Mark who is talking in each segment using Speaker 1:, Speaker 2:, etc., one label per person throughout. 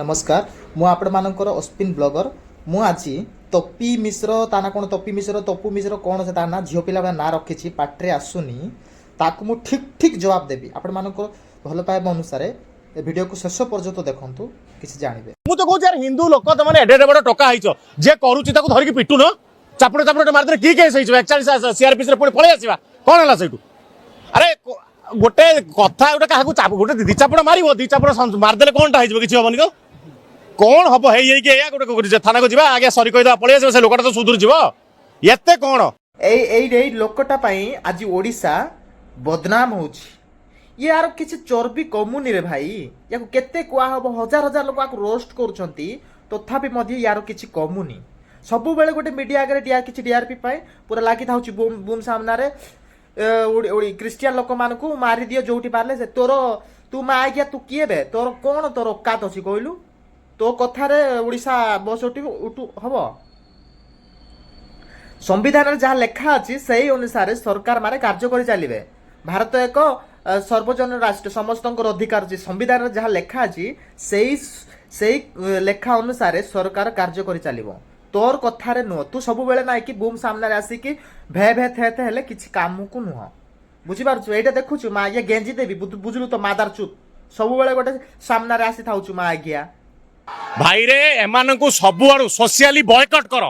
Speaker 1: ନମସ୍କାର, ମୁଁ ଆପଣମାନଙ୍କର ଅସ୍ପିନ୍ ବ୍ଲଗର। ମୁଁ ଆଜି ତପି ମିଶ୍ର, ତା ନାଁ କ'ଣ? ତପି ମିଶ୍ର, ତପୁ ମିଶ୍ର, କ'ଣ ସେ ତା ନାଁ? ଝିଅ ପିଲା ଭଳିଆ ନାଁ ରଖିଛି, ପାଟିରେ ଆସୁନି। ତାକୁ ମୁଁ ଠିକ୍ ଠିକ୍ ଜବାବ ଦେବି। ଆପଣମାନଙ୍କର ଭଲ ପାଇବା ଅନୁସାରେ ଏ ଭିଡ଼ିଓକୁ ଶେଷ ପର୍ଯ୍ୟନ୍ତ ଦେଖନ୍ତୁ, କିଛି ଜାଣିବେ।
Speaker 2: ମୁଁ ତ କହୁଛି, ୟାର ହିନ୍ଦୁ ଲୋକ ତମାନେ ଏଡେ ଏଡେ ବଡ ଟୋକା ହେଇଛ, ଯିଏ କରୁଛି ତାକୁ ଧରିକି ପିଟୁନ, ଚାପଡ଼ ଚାପଡ଼ ମାରିଦେଲେ କି କେସ୍ ହେଇଯିବ? 41 ସିଆରପିସି ରେ ପୁଣି ପଳେଇ ଆସିବା। କଣ ହେଲା ସେଇଠୁ? ଆରେ ଗୋଟେ କଥା, ଗୋଟେ କାହାକୁ ଗୋଟେ ଦି ଚାପଡ଼ ମାରିବ, ଦି ଚାପଡ଼ ମାରିଦେଲେ କଣଟା ହେଇଯିବ? କିଛି ହବନି ତ। କଣ ହବ? ହେଇ ହେଇକି ଏଇଆ ଗୋଟେ ଥାନାକୁ ଯିବା, ଆଜ୍ଞା ସରି କହିଦେବା, ପଳେଇ ଆସିବ, ସେ ଲୋକଟା ତ ସୁଧୁରି ଯିବ। ଏତେ କଣ?
Speaker 1: ଏଇ ଏଇ ଏଇ ଲୋକଟା ପାଇଁ ଆଜି ଓଡ଼ିଶା ବଦନାମ ହେଉଛି। ୟାର କିଛି ଚର୍ବି କମୁନି ରେ ଭାଇ। ୟାକୁ କେତେ କୁହା ହବ? ହଜାର ହଜାର ଲୋକ ଆକୁ ରୋଷ୍ଟ କରୁଛନ୍ତି, ତଥାପି ମଧ୍ୟ ୟାର କିଛି କମୁନି। ସବୁବେଳେ ଗୋଟେ ମିଡ଼ିଆ ଆଗରେ ଡିଆର କିଛି ଟିଆରପି ପାଇଁ ପୁରା ଲାଗିଥାଉଛି। ବୁମ୍ ବୁମ୍ ସାମ୍ନାରେ ଖ୍ରୀଷ୍ଟିଆନ ଲୋକମାନଙ୍କୁ ମାରିଦିଅ ଯୋଉଠି ପାରିଲେ। ସେ ତୋର, ତୁ ମା ଆଜ୍ଞା, ତୁ କିଏ ବେ? ତୋର କ'ଣ, ତୋର ଔକାତ ଅଛି କହିଲୁ? ତୋ କଥାରେ ଓଡ଼ିଶା ବସ୍ ଉଠି ଉଠୁ ହବ? ସମ୍ବିଧାନରେ ଯାହା ଲେଖା ଅଛି, ସେଇ ଅନୁସାରେ ସରକାର ମାନେ କାର୍ଯ୍ୟ କରି ଚାଲିବେ। ଭାରତ ଏକ ସର୍ବଜନ ରାଷ୍ଟ୍ର, ସମସ୍ତଙ୍କର ଅଧିକାର ଅଛି। ସମ୍ବିଧାନରେ ଯାହା ଲେଖା ଅଛି, ସେଇ ସେଇ ଲେଖା ଅନୁସାରେ ସରକାର କାର୍ଯ୍ୟ କରି ଚାଲିବ, ତୋର କଥାରେ ନୁହଁ। ତୁ ସବୁବେଳେ ନାଇଁ କି ବୁମ୍ ସାମ୍ନାରେ ଆସିକି ଭେ ଭେ ଥେ ଥେ ହେଲେ କିଛି କାମକୁ ନୁହଁ। ବୁଝିପାରୁଛୁ? ଏଇଟା ଦେଖୁଛୁ ମା ଆଜ୍ଞା, ଗେଞ୍ଜି ଦେବି। ବୁଝିଲୁ ତ? ମାଦାର ଚୁତ୍, ସବୁବେଳେ ଗୋଟେ ସାମ୍ନାରେ ଆସିଥାଉଛୁ ମା ଆଜ୍ଞା।
Speaker 2: ଭାଇରେ, ଏମାନଙ୍କୁ ସବୁଆଡୁ ସୋସିଆଲି ବୟକଟ କର।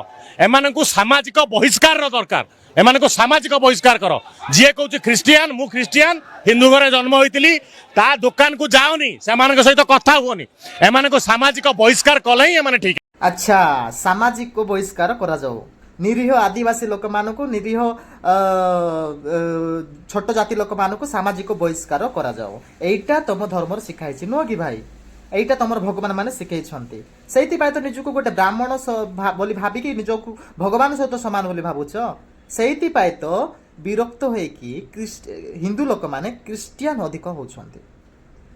Speaker 2: ଏମାନଙ୍କୁ ସାମାଜିକ ବହିଷ୍କାରର ଦରକାର। ଏମାନଙ୍କୁ ସାମାଜିକ ବହିଷ୍କାର କର। ଯିଏ କହୁଛି ଖ୍ରୀଷ୍ଟିଆନ, ମୁଁ ଖ୍ରୀଷ୍ଟିଆନ, ହିନ୍ଦୁ ଘରେ ଜନ୍ମ ହୋଇଥିଲି, ତା ଦୋକାନକୁ ଯାଅନି, ସେମାନଙ୍କ ସହିତ କଥା ହୁଅନି। ଏମାନଙ୍କୁ ସାମାଜିକ ବହିଷ୍କାର କଲେ ହିଁ ଏମାନେ ଠିକ।
Speaker 1: ଆଚ୍ଛା, ସାମାଜିକ ବହିଷ୍କାର କରାଯାଉ ନିରୀହ ଆଦିବାସୀ ଲୋକମାନଙ୍କୁ, ନିରୀହ ଅ, ଅ, ଛୋଟ ଜାତି ଲୋକମାନଙ୍କୁ ସାମାଜିକ ବହିଷ୍କାର କରାଯାଉ। ଏଇଟା ତମ ଧର୍ମରେ ଶିଖା ହେଇଛି, ନୁହଁ କି ଭାଇ? ଏଇଟା ତମର ଭଗବାନ ମାନେ ଶିଖେଇଛନ୍ତି। ସେଇଥିପାଇଁ ତ ନିଜକୁ ଗୋଟେ ବ୍ରାହ୍ମଣ ବୋଲି ଭାବିକି ନିଜକୁ ଭଗବାନ ସହିତ ସମାନ ବୋଲି ଭାବୁଛ। ସେଇଥିପାଇଁ ତ ବିରକ୍ତ ହେଇକି ହିନ୍ଦୁ ଲୋକମାନେ ଖ୍ରୀଷ୍ଟିଆନ ଅଧିକ ହଉଛନ୍ତି।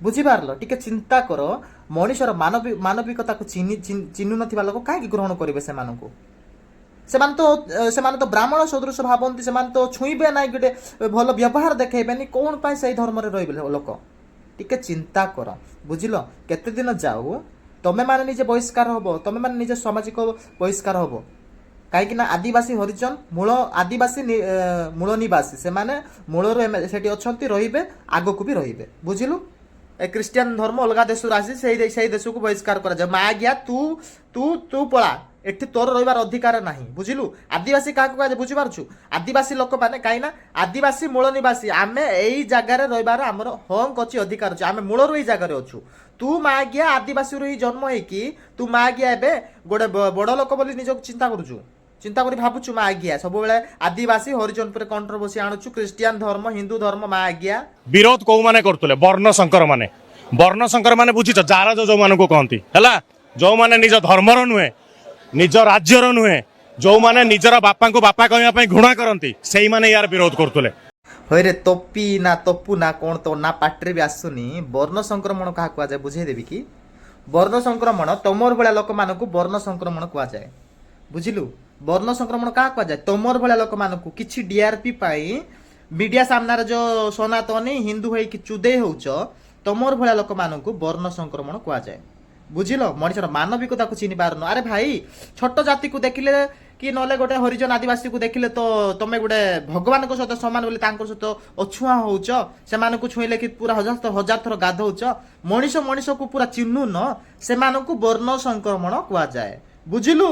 Speaker 1: ବୁଝିପାରିଲ? ଟିକେ ଚିନ୍ତା କର। ମଣିଷର ମାନବିକତାକୁ ଚିହ୍ନୁ ନଥିବା ଲୋକ କାହିଁକି ଗ୍ରହଣ କରିବେ ସେମାନଙ୍କୁ? ସେମାନେ ତ ବ୍ରାହ୍ମଣ ସଦୃଶ ଭାବନ୍ତି। ସେମାନେ ତ ଛୁଇଁବେ ନାହିଁ, ଗୋଟେ ଭଲ ବ୍ୟବହାର ଦେଖେଇବେନି। କ'ଣ ପାଇଁ ସେଇ ଧର୍ମରେ ରହିବେ ଲୋକ? ଟିକେ ଚିନ୍ତା କର, ବୁଝିଲ? କେତେ ଦିନ ଯାଉ ତମେ ମାନେ ନିଜେ ବହିଷ୍କାର ହବ, ତମେ ମାନେ ନିଜେ ସାମାଜିକ ବହିଷ୍କାର ହବ। କାହିଁକି ନା ଆଦିବାସୀ, ହରିଜନ, ମୂଳ ଆଦିବାସୀ, ମୂଳ ନିବାସୀ, ସେମାନେ ମୂଳରୁ ସେଠି ଅଛନ୍ତି, ରହିବେ, ଆଗକୁ ବି ରହିବେ। ବୁଝିଲୁ? ଏ ଖ୍ରୀଷ୍ଟିଆନ ଧର୍ମ ଅଲଗା ଦେଶରୁ ଆସି ସେଇ ସେଇ ଦେଶକୁ ବହିଷ୍କାର କରାଯାଏ। ମା ଆଜ୍ଞା, ତୁ ତୁ ତୁ ପଳା ଏଠି, ତୋର ରହିବାର ଅଧିକାର ନାହିଁ। ବୁଝିଲୁ? ଆଦିବାସୀ କାହାକୁ କୁହାଯାଏ, ବୁଝିପାରୁଛୁ? ଆଦିବାସୀ ଲୋକମାନେ, କାହିଁକି ନା ଆଦିବାସୀ ମୂଳ ନିବାସୀ। ଆମେ ଏଇ ଜାଗାରେ ରହିବାର ଆମର ହକ୍ ଅଛି, ଅଧିକାର ଅଛି। ଆମେ ମୂଳରୁ ଏଇ ଜାଗାରେ ଅଛୁ। ତୁ ମା ଆଜ୍ଞା ଆଦିବାସୀରୁ ହିଁ ଜନ୍ମ ହେଇକି ତୁ ମା ଆଜ୍ଞା ଏବେ ଗୋଟେ ବଡ଼ ଲୋକ ବୋଲି ନିଜକୁ ଚିନ୍ତା କରୁଛୁ, ଚିନ୍ତା କରି ଭାବୁଛୁ। ମା ଆଜ୍ଞା, ସବୁବେଳେ ଆଦିବାସୀ ହରିଜନ ଉପରେ କଣ୍ଟ୍ରୋଭର୍ସି ଆଣୁଛୁ, ଖ୍ରୀଷ୍ଟିଆନ ଧର୍ମ, ହିନ୍ଦୁ ଧର୍ମ, ମା ଆଜ୍ଞା।
Speaker 2: ବିରୋଧ କୋଉମାନେ କରୁଥିଲେ? ବର୍ଣ୍ଣ ଶଙ୍କର ମାନେ। ବର୍ଣ୍ଣ ଶଙ୍କର ମାନେ ବୁଝିଛ? ଜାରଜ ଯୋଉମାନଙ୍କୁ କହନ୍ତି, ହେଲା, ଯୋଉମାନେ ନିଜ ଧର୍ମର ନୁହେଁ, ନିଜ ରାଜ୍ୟର ନୁହେଁ, ଯୋଉମାନେ ନିଜର ବାପାଙ୍କୁ ବାପା କହିବା ପାଇଁ ଘୃଣା କରନ୍ତି, ସେଇମାନେ ୟାର ବିରୋଧ କରୁଥିଲେ।
Speaker 1: ହଇରେ ତପି ନା ତପୁ ନା କ'ଣ, ତୋ ନା ପାଟିରେ ବି ଆସୁନି। ବର୍ଣ୍ଣ ସଂକ୍ରମଣ କାହା କୁହାଯାଏ ବୁଝେଇଦେବି କି? ବର୍ଣ୍ଣ ସଂକ୍ରମଣ, ତମର ଭଳିଆ ଲୋକମାନଙ୍କୁ ବର୍ଣ୍ଣ ସଂକ୍ରମଣ କୁହାଯାଏ। ବୁଝିଲୁ? ବର୍ଣ୍ଣ ସଂକ୍ରମଣ କାହା କୁହାଯାଏ? ତମର ଭଳିଆ ଲୋକମାନଙ୍କୁ। କିଛି ଟିଆରପି ପାଇଁ ମିଡିଆ ସାମ୍ନାରେ ଯୋଉ ସନାତନୀ ହିନ୍ଦୁ ହେଇକି ଚୁଦେଇ ହଉଛ, ତମର ଭଳିଆ ଲୋକମାନଙ୍କୁ ବର୍ଣ୍ଣ ସଂକ୍ରମଣ କୁହାଯାଏ। ବୁଝିଲ? ମଣିଷର ମାନବିକତାକୁ ଚିହ୍ନି ପାରୁନ। ଆରେ ଭାଇ, ଛୋଟ ଜାତିକୁ ଦେଖିଲେ କି ନହେଲେ ଗୋଟେ ହରିଜନ ଆଦିବାସୀକୁ ଦେଖିଲେ ତ ତମେ ଗୋଟେ ଭଗବାନଙ୍କ ସହିତ ସମାନ ବୋଲି ତାଙ୍କ ସହିତ ଅଛୁଆଁ ହଉଛ। ସେମାନଙ୍କୁ ଛୁଇଁଲେ କି ପୁରା ହଜାର ଥର ହଜାର ଥର ଗାଧଉଛ। ମଣିଷ ମଣିଷକୁ ପୁରା ଚିହ୍ନୁନ। ସେମାନଙ୍କୁ ବର୍ଣ୍ଣ ସଂକ୍ରମଣ କୁହାଯାଏ। ବୁଝିଲୁ?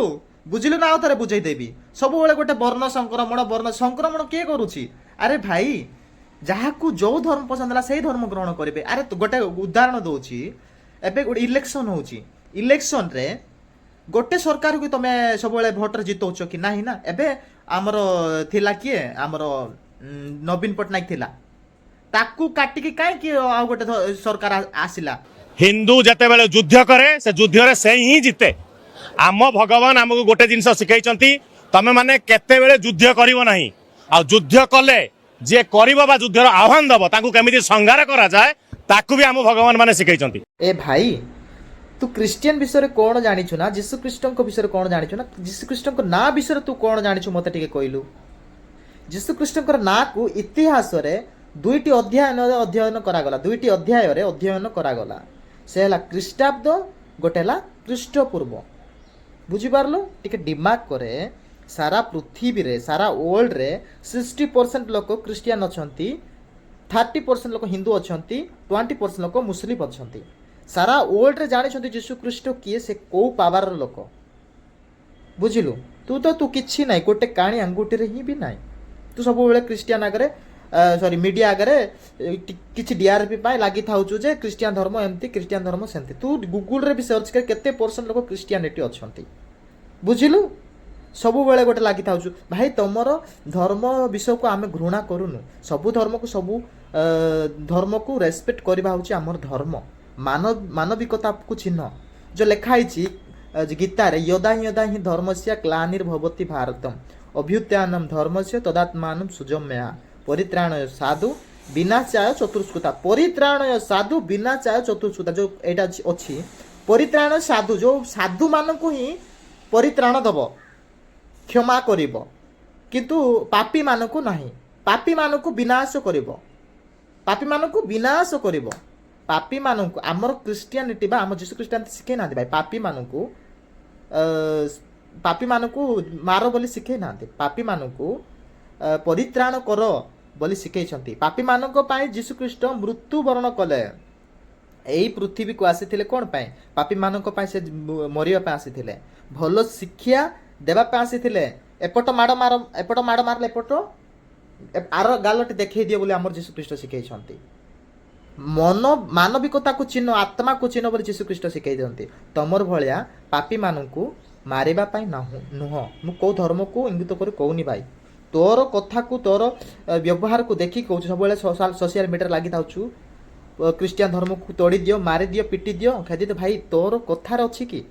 Speaker 1: ବୁଝିଲୁ ନା ଆଉ ଥରେ ବୁଝେଇଦେବି? ସବୁବେଳେ ଗୋଟେ ବର୍ଣ୍ଣ ସଂକ୍ରମଣ, ବର୍ଣ୍ଣ ସଂକ୍ରମଣ କିଏ କରୁଛି? ଆରେ ଭାଇ, ଯାହାକୁ ଯୋଉ ଧର୍ମ ପସନ୍ଦ ହେଲା, ସେଇ ଧର୍ମ ଗ୍ରହଣ କରିବେ। ଆରେ ଗୋଟେ ଉଦାହରଣ ଦଉଛି। ଏବେ ଗୋଟେ ଇଲେକ୍ସନ ହଉଛି। ଇଲେକ୍ସନରେ ଗୋଟେ ସରକାରକୁ ତମେ ସବୁବେଳେ ଭୋଟରେ ଜିତଉଛ କି ନାହିଁ ନା? ଏବେ ଆମର ଥିଲା କିଏ? ଆମର ନବୀନ ପଟ୍ଟନାୟକ ଥିଲା। ତାକୁ କାଟିକି କାହିଁକି ଆଉ ଗୋଟେ ସରକାର ଆସିଲା?
Speaker 2: ହିନ୍ଦୁ ଯେତେବେଳେ ଯୁଦ୍ଧ କରେ, ସେ ଯୁଦ୍ଧରେ ସେ ହିଁ ଜିତେ। ଆମ ଭଗବାନ ଆମକୁ ଗୋଟେ ଜିନିଷ ଶିଖେଇଛନ୍ତି, ତମେ ମାନେ କେତେବେଳେ ଯୁଦ୍ଧ କରିବ ନାହିଁ, ଆଉ ଯୁଦ୍ଧ କଲେ ଯିଏ କରିବ ବା ଯୁଦ୍ଧର ଆହ୍ୱାନ ଦବ, ତାଙ୍କୁ କେମିତି ସଂହାର କରାଯାଏ, ତାକୁ ବି ଆମ ଭଗବାନ ମାନେ ଶିଖେଇଛନ୍ତି।
Speaker 1: ଏ ଭାଇ, ତୁ ଖ୍ରୀଷ୍ଟିଆନ ବିଷୟରେ କ'ଣ ଜାଣିଛୁ ନା ଯୀଶୁ ଖ୍ରୀଷ୍ଟଙ୍କ ବିଷୟରେ କ'ଣ ଜାଣିଛୁ ନା ଯୀଶୁ ଖ୍ରୀଷ୍ଟଙ୍କ ନାଁ ବିଷୟରେ ତୁ କ'ଣ ଜାଣିଛୁ, ମତେ ଟିକେ କହିଲୁ? ଯୀଶୁ ଖ୍ରୀଷ୍ଟଙ୍କର ନାଁକୁ ଇତିହାସରେ ଦୁଇଟି ଅଧ୍ୟୟନରେ ଅଧ୍ୟୟନ କରାଗଲା। ଦୁଇଟି ଅଧ୍ୟାୟରେ ଅଧ୍ୟୟନ କରାଗଲା। ସେ ହେଲା ଖ୍ରୀଷ୍ଟାବ୍ଦ ଗୋଟେ ହେଲା ଖ୍ରୀଷ୍ଟପୂର୍ବ। ବୁଝିପାରିଲୁ? ଟିକେ ଦିମାଗ କରେ। ସାରା ପୃଥିବୀରେ, ସାରା ୱାର୍ଲଡରେ 60% ଲୋକ ଖ୍ରୀଷ୍ଟିଆନ ଅଛନ୍ତି, 30% ଲୋକ ହିନ୍ଦୁ ଅଛନ୍ତି, 20% ଲୋକ ମୁସଲିମ ଅଛନ୍ତି। ସାରା ୱାର୍ଲଡରେ ଜାଣିଛନ୍ତି ଯୀଶୁ ଖ୍ରୀଷ୍ଟ କିଏ, ସେ କୋଉ ପାୱାରର ଲୋକ। ବୁଝିଲୁ? ତୁ ତ ତୁ କିଛି ନାହିଁ, ଗୋଟେ କାଣି ଆଙ୍ଗୁଠିରେ ହିଁ ବି ନାହିଁ। ତୁ ସବୁବେଳେ ଖ୍ରୀଷ୍ଟିଆନ ଆଗରେ, ସରି, ମିଡ଼ିଆ ଆଗରେ କିଛି ଟିଆରପି ପାଇଁ ଲାଗିଥାଉଛୁ ଯେ ଖ୍ରୀଷ୍ଟିଆନ ଧର୍ମ ଏମିତି, ଖ୍ରୀଷ୍ଟିଆନ ଧର୍ମ ସେମିତି। ତୁ ଗୁଗୁଲରେ ବି ସର୍ଚ୍ଚ କରେ, କେତେ ପରସେଣ୍ଟ ଲୋକ ଖ୍ରୀଷ୍ଟିଆନିଟି ଅଛନ୍ତି। ବୁଝିଲୁ? ସବୁବେଳେ ଗୋଟେ ଲାଗିଥାଉଛୁ। ଭାଇ, ତମର ଧର୍ମ ବିଷୟକୁ ଆମେ ଘୃଣା କରୁନୁ। ସବୁ ଧର୍ମକୁ, ସବୁ ଧର୍ମକୁ ରେସପେକ୍ଟ କରିବା ହେଉଛି ଆମର ଧର୍ମ। ମାନବିକତାକୁ ଚିହ୍ନ। ଯୋଉ ଲେଖା ହେଇଛି ଯେ ଗୀତାରେ, "यदा यदा हि धर्मस्य ग्लानिर्भवति भारत अभ्युत्थानम धर्मस्य तदात्मानं सृजाम्यहम् परित्राणाय साधु विनाशाय चतुष्कृता।" ପରିତ୍ରାଣୟ ସାଧୁ ବିନାଶାୟ ଚତୁଷ୍କୃତା, ଯୋଉ ଏଇଟା ଅଛି ପରିତ୍ରାଣ ସାଧୁ, ଯୋଉ ସାଧୁମାନଙ୍କୁ ହିଁ ପରିତ୍ରାଣ ଦବ, କ୍ଷମା କରିବ, କିନ୍ତୁ ପାପୀମାନଙ୍କୁ ନାହିଁ। ପାପୀମାନଙ୍କୁ ବିନାଶ କରିବ, ପାପୀମାନଙ୍କୁ ବିନାଶ କରିବ ପାପୀମାନଙ୍କୁ। ଆମର ଖ୍ରୀଷ୍ଟିଆନିଟି ବା ଆମ ଯୀଶୁ ଖ୍ରୀଷ୍ଟିଆନ ଶିଖେଇ ନାହାନ୍ତି ଭାଇ, ପାପୀମାନଙ୍କୁ ମାର ବୋଲି ଶିଖେଇ ନାହାନ୍ତି। ପାପୀମାନଙ୍କୁ ପରିତ୍ରାଣ କର ବୋଲି ଶିଖେଇଛନ୍ତି। ପାପୀମାନଙ୍କ ପାଇଁ ଯୀଶୁ ଖ୍ରୀଷ୍ଟ ମୃତ୍ୟୁବରଣ କଲେ। ଏଇ ପୃଥିବୀକୁ ଆସିଥିଲେ କ'ଣ ପାଇଁ? ପାପୀମାନଙ୍କ ପାଇଁ ସେ ମରିବା ପାଇଁ ଆସିଥିଲେ, ଭଲ ଶିକ୍ଷା ଦେବା ପାଇଁ ଆସିଥିଲେ। ଏପଟ ମାଡ଼ ମାର, ଏପଟ ମାଡ଼ ମାରିଲେ ଏପଟ ଆର ଗାଲଟି ଦେଖେଇ ଦିଅ ବୋଲି ଆମର ଯୀଶୁ ଖ୍ରୀଷ୍ଟ ଶିଖେଇଛନ୍ତି। ମନ ମାନବିକତାକୁ ଚିହ୍ନ, ଆତ୍ମାକୁ ଚିହ୍ନ ବୋଲି ଯୀଶୁ ଖ୍ରୀଷ୍ଟ ଶିଖେଇ ଦିଅନ୍ତି। ତମର ଭଳିଆ ପାପୀମାନଙ୍କୁ ମାରିବା ପାଇଁ ନୁହଁ। ମୁଁ କୋଉ ଧର୍ମକୁ ଇଙ୍ଗିତ କରି କହୁନି ଭାଇ। ତୋର କଥାକୁ, ତୋର ବ୍ୟବହାରକୁ ଦେଖିକି କହୁଛି। ସବୁବେଳେ ସୋସିଆଲ ମିଡ଼ିଆରେ ଲାଗିଥାଉଛୁ, ଖ୍ରୀଷ୍ଟିଆନ ଧର୍ମକୁ ତୋଡ଼ି ଦିଅ, ମାରିଦିଅ, ପିଟି ଦିଅ, ଖେଦି ଦିଅ। ଭାଇ, ତୋର କଥାରେ ଅଛି କି?